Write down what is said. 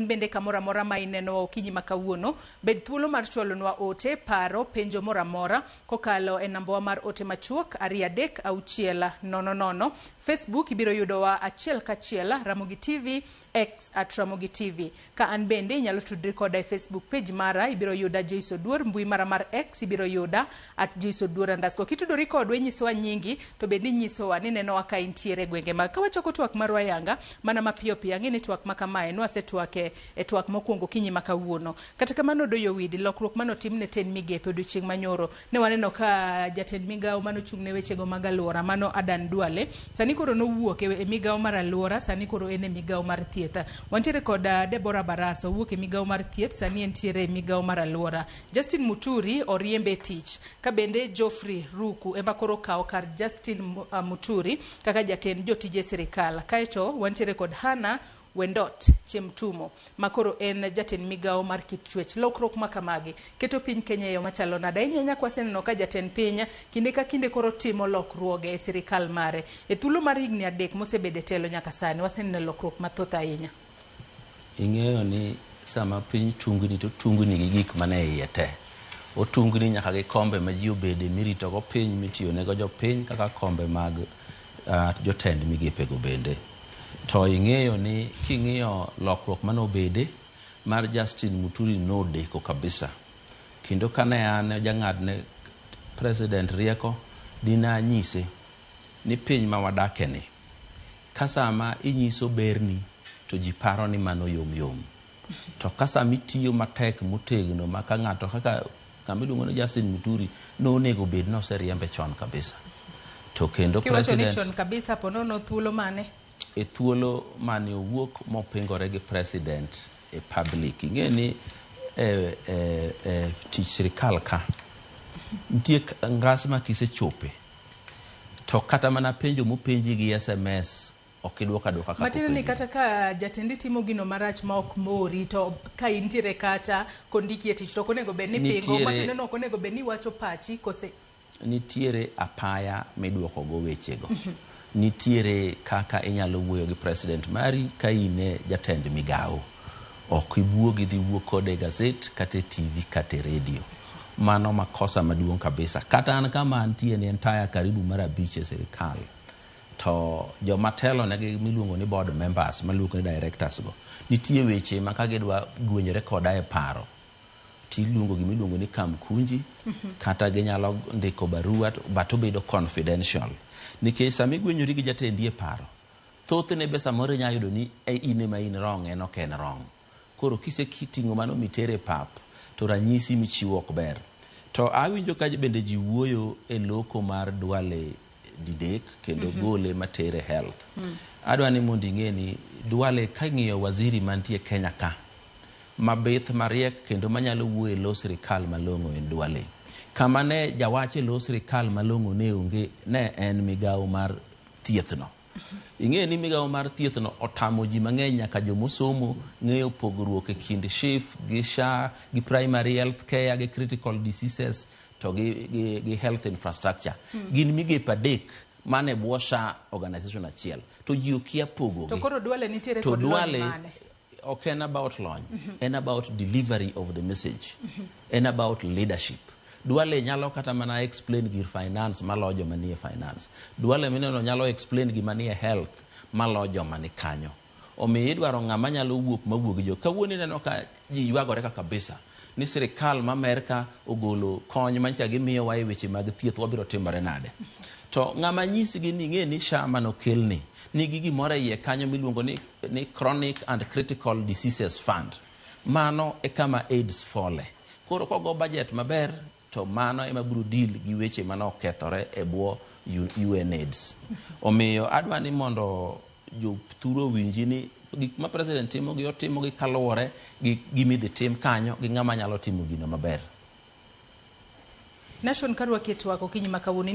Bende kamoro amora ma inenowa okinyi ma kawuono, bed thuolo mar chwalonwa ote, paro, penjo moro amora kokalo e nambawa mar ote machuok 23600. Facebook ibiro yudowa achiel kachiel Ramogi TV, X at Ramogi TV. Ka an bende inyalo tudri koda e Facebook page mara, ibiro yuda Joyce Oduor, mbui mara mar X ibiro yuda at Joyce Oduor underscore. Kitudori kodwa inyisowa nyingi to bende inyisowa ni nenowa ka intiere e gwenge mag. Ka wachako twak marwa yanga mana mapiyo piyo, ang'e ni twak ma kamae nwasetwake e twak mokwongo okinyi ma kawuono. Kata kamano Odoyo Owidi, lokruok mane otim ne tend migepe odiochieng' manyoro, ne waneno ka jatend migawo mane ochung' ne wechego mag aluora mano Adan Duale, sani koro nowuok e migawo mar aluora, sani koro en e migawo mar thieth. Wantiere kod Deborah Barasa, owuok e migawo mar thieth, sani entiere e migawo mar aluora. Justin Muturi oriembe e tich, ka bende Geoffrey Ruku ema koro okawo kar Justin Muturi kaka jatend jotije sirikal. Kaeto wantiere kod Hannah Wendot Chemtumo ma koro en jatend migawo mar kit chwech. Lokruok ma kamagi keto piny Kenya e yo machalo nade? Ahinya ahinya kwaseneno ka jatend piny kinde ka kinde koro timo lokruoge e sirikal mare. E thuolo mar higni 3 mosebedo e telo nyaka sani, waseneno lokruok mathoth ahinya. Ing'eyo ni sama piny tungni to tungni gi gik mane iye te. Otungni nyaka gi kombe ma ji obede miritogo piny mitiyonego jopiny kaka kombe mag jotend migepego bende. To ing'eyo ni king'iyo lokruok mane obede mar Justin Muturi nodeko kabisa. Kendo kane an jang'adne President rieko dina anyise ni piny ma wadake ni ka sama inyiso berni to ji paro ni mano yom yom. To ka sama itiyo matek motegno ma ka ng'ato kaka ng'ama iluongo ni Justin Muturi nonego bed noseriembe chon kabisa. To kendo Kiwacho ni president chon kabisa po nono thuolo mane? E thuolo mane owuok mopingore gi president e public. Ing'e ni e tich sirikal ka nitie ngas ma kisechope to kata mana penjo mopenji gi SMS ok idwok adwoka kaka Matiende ni openji. kata ka jatendi timo gino marach ma ok mori to ka intiere kacha kondiki e tich to ok onego bed ni pingo, matiende ni ok onego bed ni iwacho pachi kose Nitiere apaya miduoko go wechego. Nitiere kaka inyalo wuoyo gi president mari ka in e jatend migawo. Ok ibuogi dhi wuo kode e gazet kata e TV kata e radio. Mano makosa maduong' kabisa. Kata an kama antie ni entire karibu mar 5 e sirikal. To joma telo negi miluongo ni board members maluongo ni directors go. Nitie weche ma ka gidwa gwenyore koda e paro tiluongo gima iluongo ni kamkunji kata ginyalo ndiko barua but obedo confidential. Nikech sama igwenyori gi jatendi e paro, thothne be samoro inyalo yudo ni in ema in wrong en ok en wrong. Koro kiseting'o mano mitere e pap to ranyisi michiwo ok ber. To awinjo ka bende ji wuoyo e loko mar Duale didek kendo gole matere health. Adwa ni mondo ing'e ni Duale king'iyo waziri mantie Kenya ka mabith mariek kendo manyalo wuoyo e lo sirikal malong'o en Duale. Kama ne jawach e lo sirikal malong'o ne onge ne en migawo mar thieth no. Ing'eyo ni migawo mar thieth no otamo ji mang'eny nyaka jomosomo ng'eyo pogruok e kind SHIF gi SHA gi primary health care gi critical diseases to gi health infrastructure. Gin migepe 3 mane bwo SHA organization achiel to ji okia pogogi. To koro Duale nitiere To kod lony Duale mane? ok en about lony, en about delivery of the message, en about leadership. Duale nyalo kata mana explain gir finance maloyo joma nie finance. Duale mineno nyalo explain gima nie health maloyo joma ni kanyo. Omiyo idwaro ng'ama nyalo wuok mawuo gi jo. Kawuono ineno ka ji ywagore ka kabisa ni sirikal ma Amerka ogolo kony manyicha gimiyowa e weche mag thieth wabiro timore nade. To ng'ama nyisgi ni ing'e ni SHA manokelni nigi gimoro e iye kanyo miluongo ni Chronic and Critical Diseases Fund. Mano e kama AIDS fole. Koro kogo budget maber to mano ema biro deal gi weche mane okethore e bwo UNAIDS. Omiyo adwa ni mondo jothuru owinji ni gik ma president timo gi otimo gi kaluwore gi gima idhi tim kanyo gi ng'ama nyalo timo gino maber. Nation karwaki e twak okinyi ma kawuono.